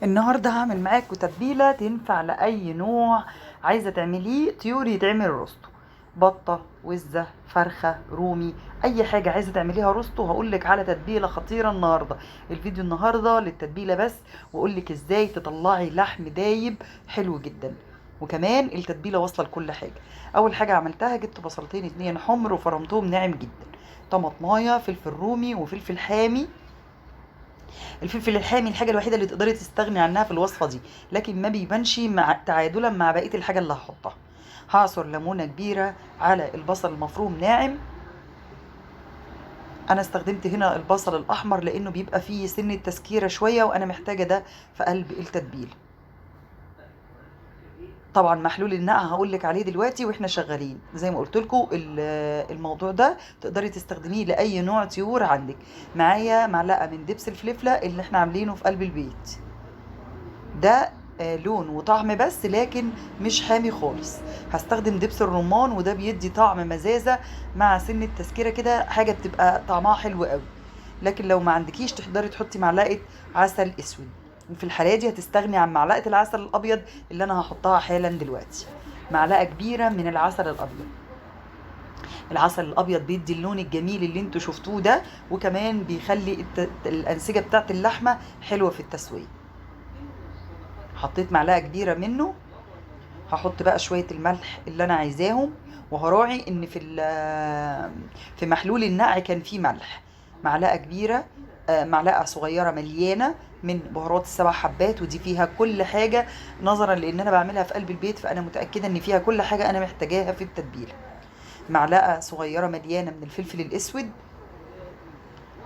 النهارده هعمل معاكم تتبيله تنفع لاي نوع عايزه تعمليه طيور يتعمل روستو، بطه، وزه، فرخة، رومي، اي حاجة عايزه تعمليها روستو. هقولك على تتبيله خطيرة النهارده. الفيديو النهارده للتتبيله بس، واقولك ازاي تطلعي لحم دايب حلو جدا، وكمان التتبيله واصله لكل حاجة. اول حاجة عملتها جبت بصلتين 2 حمر وفرمتهم ناعم جدا، طماطمايه، فلفل رومي وفلفل حامي. الفلفل الحامي الحاجة الوحيدة اللي تقدري تستغني عنها في الوصفة دي، لكن ما بيبانش مع تعادلا مع بقية الحاجة اللي هحطها. هعصر ليمونه كبيرة على البصل المفروم ناعم. انا استخدمت هنا البصل الاحمر لانه بيبقى فيه سنة تسكيره شوية، وانا محتاجه ده في قلب التتبيله. طبعا محلول النقع هقول لك عليه دلوقتي واحنا شغالين. زي ما قلت لكم الموضوع ده تقدري تستخدميه لاي نوع طيور عندك. معايا معلقه من دبس الفلفله اللي احنا عاملينه في قلب البيت ده، لون وطعم بس لكن مش حامي خالص. هستخدم دبس الرمان، وده بيدي طعم مزازه مع سنة تسكيره كده، حاجة بتبقى طعمها حلو قوي. لكن لو ما عندكيش تقدري تحطي معلقه عسل اسود، وفي الحالة دي هتستغني عن معلقه العسل الابيض اللي انا هحطها حالا دلوقتي. معلقه كبيرة من العسل الابيض. العسل الابيض بيدي اللون الجميل اللي انتوا شفتوه ده، وكمان بيخلي الانسجة بتاعت اللحمة حلوة في التسوية. حطيت معلقه كبيرة منه. هحط بقى شوية الملح اللي انا عايزاهم، وهراعي ان في محلول النقع كان فيه ملح. معلقه كبيرة، معلقه صغيرة مليانة من بهارات ال7 حبات، ودي فيها كل حاجة. نظرا لان انا بعملها في قلب البيت فانا متاكدة ان فيها كل حاجة انا محتاجاها في التتبيله. معلقه صغيرة مليانة من الفلفل الاسود،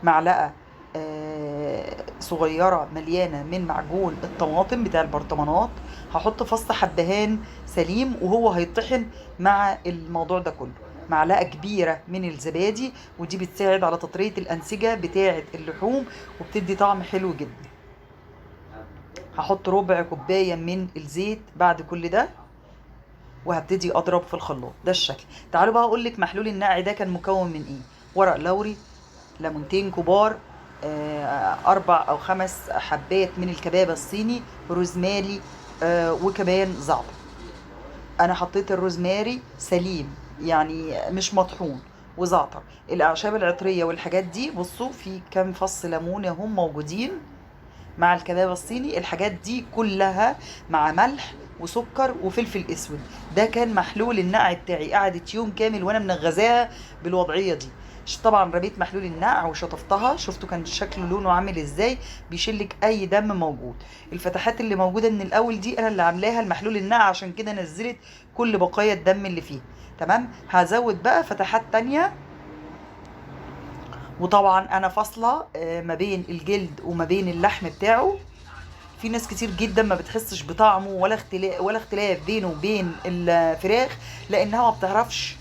معلقه صغيرة مليانة من معجون الطماطم بتاع البرطمانات. هحط فص حبهان سليم وهو هيطحن مع الموضوع ده كله. معلقه كبيرة من الزبادي، ودي بتساعد على تطريه الانسجة بتاعه اللحوم وبتدي طعم حلو جدا. هحط ربع كوباية من الزيت بعد كل ده، وهبتدي اضرب في الخلاط. ده الشكل. تعالوا بقى اقول لك محلول النقع ده كان مكون من ايه. ورق لوري، ليمونتين كبار، 4 أو 5 حبات من الكبابه الصيني، روزماري، وكمان زعتر. انا حطيت الروزماري سليم يعني مش مطحون، وزعتر. الاعشاب العطريه والحاجات دي، بصوا في كام فص ليمونه هم موجودين مع الكبابه الصيني. الحاجات دي كلها مع ملح وسكر وفلفل اسود. ده كان محلول النقع بتاعي. قعدت يوم كامل وانا منغزاها بالوضعيه دي. طبعا رميت محلول النقع وشطفتها، شفتوا كان شكله لونه عامل ازاي، بيشيلك اي دم موجود. الفتحات اللي موجودة من الاول دي انا اللي عاملاها المحلول النقع، عشان كده نزلت كل بقايا الدم اللي فيه. تمام. هزود بقى فتحات تانية، وطبعا انا فاصلة ما بين الجلد وما بين اللحم بتاعه. في ناس كتير جدا ما بتحسش بطعمه ولا اختلاف بينه وبين الفراخ، لانها ما بتعرفش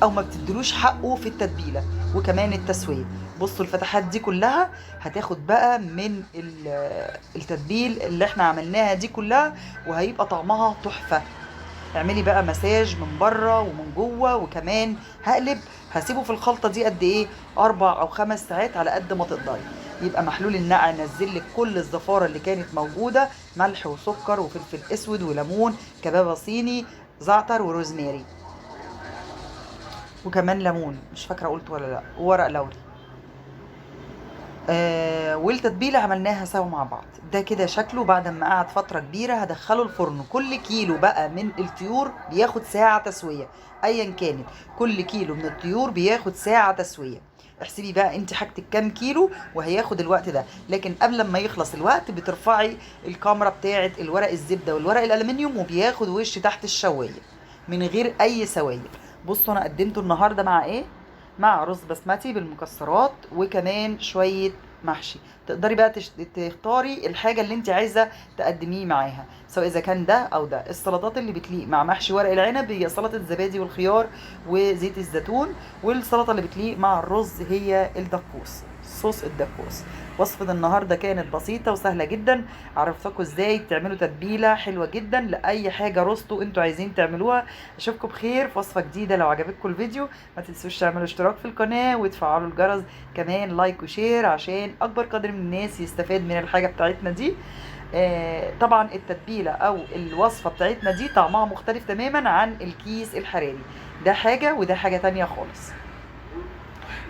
او ما بتدلوش حقه في التتبيله وكمان التسوية. بصوا الفتحات دي كلها هتاخد بقى من التتبيل اللي احنا عملناها دي كلها، وهيبقى طعمها تحفة. اعملي بقى مساج من بره ومن جوه. وكمان هقلب، هسيبه في الخلطة دي قد ايه؟ 4 أو 5 ساعات على قد ما تقدري. يبقى محلول النقع نزل لك كل الزفاره اللي كانت موجودة، ملح وسكر وفلفل اسود وليمون، كبابه صيني، زعتر وروزماري، وكمان ليمون مش فاكره قلت ولا لا، وورق لوري. والتتبيله عملناها سوا مع بعض. ده كده شكله بعد ما قعد فترة كبيرة. هدخله الفرن. كل كيلو بقى من الطيور بياخد ساعة تسويه، ايا كانت. كل كيلو من الطيور بياخد ساعة تسويه. احسبي بقى انت حاجتك كام كيلو وهياخد الوقت ده. لكن قبل ما يخلص الوقت بترفعي الكاميرا بتاعه الورق الزبدة والورق الالومنيوم، وبياخد وش تحت الشوايه من غير اي سوائل. بصوا انا قدمته النهارده مع ايه؟ مع رز بسمتي بالمكسرات، وكمان شوية محشي. تقدري بقى تختاري الحاجة اللي انت عايزه تقدميه معاها، سواء اذا كان ده او ده. السلطات اللي بتليق مع محشي ورق العنب هي سلطة الزبادي والخيار وزيت الزيتون، والسلطة اللي بتليق مع الرز هي الدقوس، صوص الدقوس. وصفة النهاردة كانت بسيطة وسهلة جدا، عرفتكم ازاي تعملوا تتبيلة حلوة جدا لأي حاجة روستو انتوا عايزين تعملوها. اشوفكم بخير في وصفة جديدة. لو عجبتكم الفيديو ما تنسوش تعملوا اشتراك في القناة وتفعلوا الجرس، كمان like و share عشان اكبر قدر من الناس يستفاد من الحاجة بتاعتنا دي. طبعا التتبيله او الوصفة بتاعتنا دي طعمها مختلف تماما عن الكيس الحراري، ده حاجة وده حاجة تانية خالص.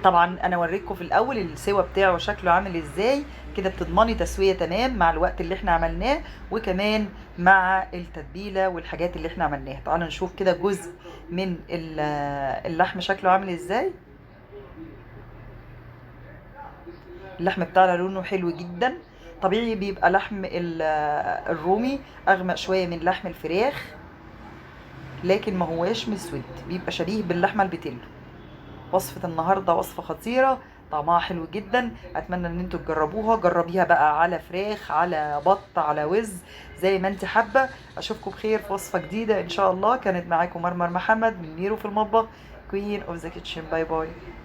طبعا انا وريتكم في الاول السوا بتاعه شكله عامل ازاي كده، بتضمني تسويه تمام مع الوقت اللي احنا عملناه، وكمان مع التتبيله والحاجات اللي احنا عملناها. تعالوا نشوف كده جزء من اللحم شكله عامل ازاي. اللحم بتاعنا لونه حلو جدا، طبيعي بيبقى لحم الرومي اغمق شوية من لحم الفراخ، لكن ما هواش مسود، بيبقى شبيه باللحمه البتلو. وصفة النهاردة وصفة خطيرة، طعمها حلو جدا، اتمنى ان انتوا تجربوها. جربيها بقى على فراخ، على بط، على وز، زي ما انت حابة. اشوفكم بخير في وصفة جديدة ان شاء الله. كانت معاكم مرمر محمد من ميرو في المطبخ، Queen of the Kitchen. Bye bye.